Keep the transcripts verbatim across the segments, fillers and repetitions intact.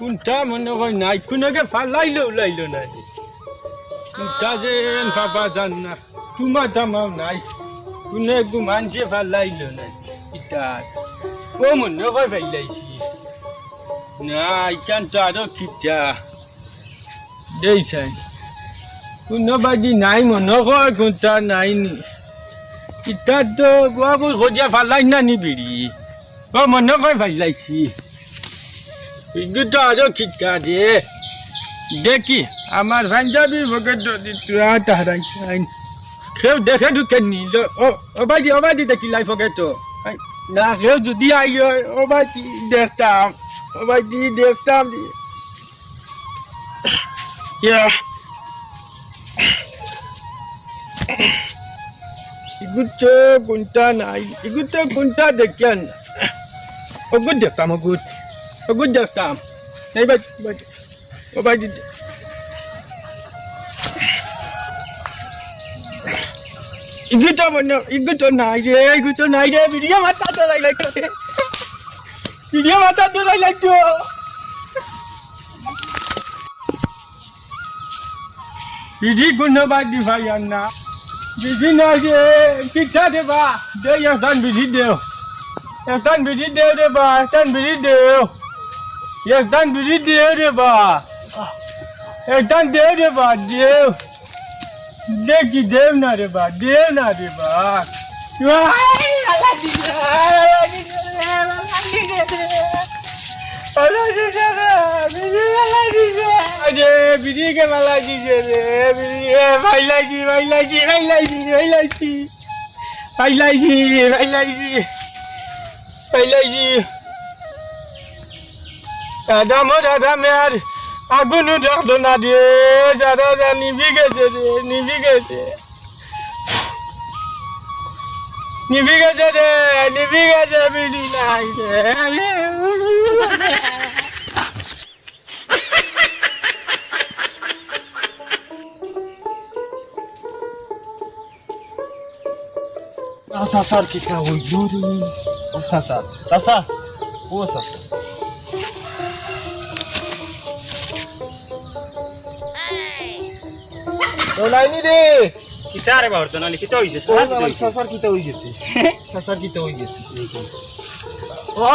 কুনটা মনো অয় নাই, কুনগু ফালাইলো উলাইলো না রে। কুনটা যে এন বাবা জান না, তুমা তামাও নাই। কুনগু মানষে ফালাইলো না রে। ইতা ও মনো অয় ফালাইছি। না, ইখান তো আরো কিতা। দেই চাই। কুনু বাদি নাই মনো অয়, কুনটা নাই নি। ইতা তো বাবু খোঁজা ফালাই না নি বিড়ি। ও মনো অয় ফালাইছি। ইগু তো আরো কিতা রে। দেখি, আমার পাঞ্জাবির পকেটো দি তুরা তাহারাই চাইন। কেউ দেখে ঢুকে নিল। ও, ও বাদি, ও বাদি দেখি লাই পকেটো। না, কেউ যদি আই অয়, ও বাদি দেখতাম। ও বাদি দেখতাম। ইয়া। ইগুত তো কুনটা নাই, ইগুত তো কুনটা দেখিয়ার না। অগুত দেখতাম, অগুত। অগুত দেখতাম। এই বাদ, বাদ। ও বাদ। ইগুত তো মনো, ইগুত তো নাই রে, ইগুত তো নাই রে, বিড়িয়ে মাথা তো লাগতো। বিড়িয়ে মাথা তো লাগতো। বিড়ি কুনু বাদি ফাইয়ার না। বিড়ি না যে, কিতা দেও বা, দে একটান বিড়ি দেও। একটান বিড়ি দেও রে বা, একটান বিড়ি দেও। একটান বিড়ি দেও রে বা। একটান দেও রে বা, দেও। দেখি দেও না রে বা, দেও না রে বা। আরে, বিড়ি কে ফালাই দিছে রে, বিড়ি, এ, ফালাইছি, ফালাইছি, ফালাইছি, ফালাইছি। ফালাইছি, ফালাইছি, ফালাইছি। দাদা, মো দাদা, মে আর আগুনও দেখলো না রে, দাদা, যা নিভি গেছে রে, নিভি গেছে। নিভি গেছে রে, নিভি গেছে, বিড়ি নাই রে। আ, চাচার কিতা অইলো রে? ও চাচা, চাচা, ও চাচা। ও নাইনি রে। কিতা রে বাবা, তো নালি কিতা অইছে? ও চাচা, আমার কিতা অইছে? চাচার কিতা অইগেছে? চাচার কিতা অইগেছে? ও,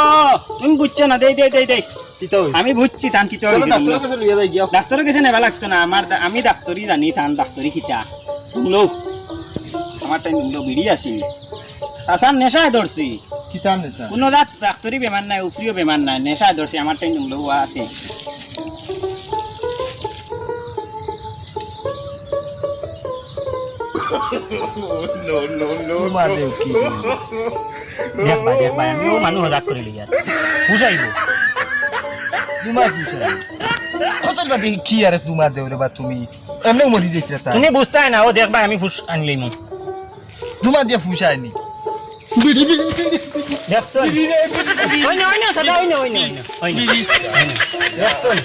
তুমি বুঝছো না, দেই, দেই, দেই, দেই। কিতা অইছে? আমি বুঝছি, তান কিতা অইছে। ডাক্তরর গেছে লইয়া যাই গিয়া। ডাক্তরর গেছে নেবা লাগতো না, আমার দা-, আমি ডাক্তরি জানি, তান ডাক্তরি কিতা। হুনলো, আমার টাইম হুনলো, বিড়ি আছিল। চাচার নেশায় ধরছি। কিতা নেশা? কুনু জাত ডাক্তরি বেমার নাই, উফরিও বেমার নাই, নেশায় ধরছি, আমার টাইম হুনলো, ওয়া আছে। No, no, no, তুমা দেও কি? দেখবা, দেখবা, আমি ও মানুষ হজাক করি লইয়া। ফুসাইবো। তুমা ফুসাইবো। কত বাদে কি আরে তুমা দেও রে বা তুমি? এমনে মরি যাইতরা তাই। তুমি বুঝতায় না, ও দেখবা আমি ফুস আনলিমু। তুমা দিয়া ফুসায়নি। বিড়ি, বিড়ি, বিড়ি। দেখছো? বিড়ি রে, বিড়ি, বিড়ি। ওই না, ওই না, দাদা, ওই না, ওই না, ওই না, ওই না। বিড়ি। ওই না। দেখছো নি?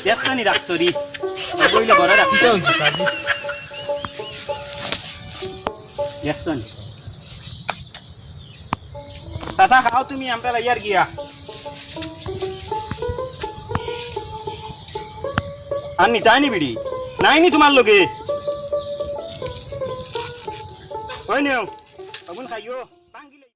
দেখছো নি ডাক্তরি? ওই বইলে বড় ডাক্তর। কিতা অইছে, কাজী? দেখছো নি? চাচা, খাও তুমি, আমরা লাইয়ার গিয়া। আর নিতায় নি বিড়ি? নাই নি তুমার লগে? ওই নেও, অগুন খাইও।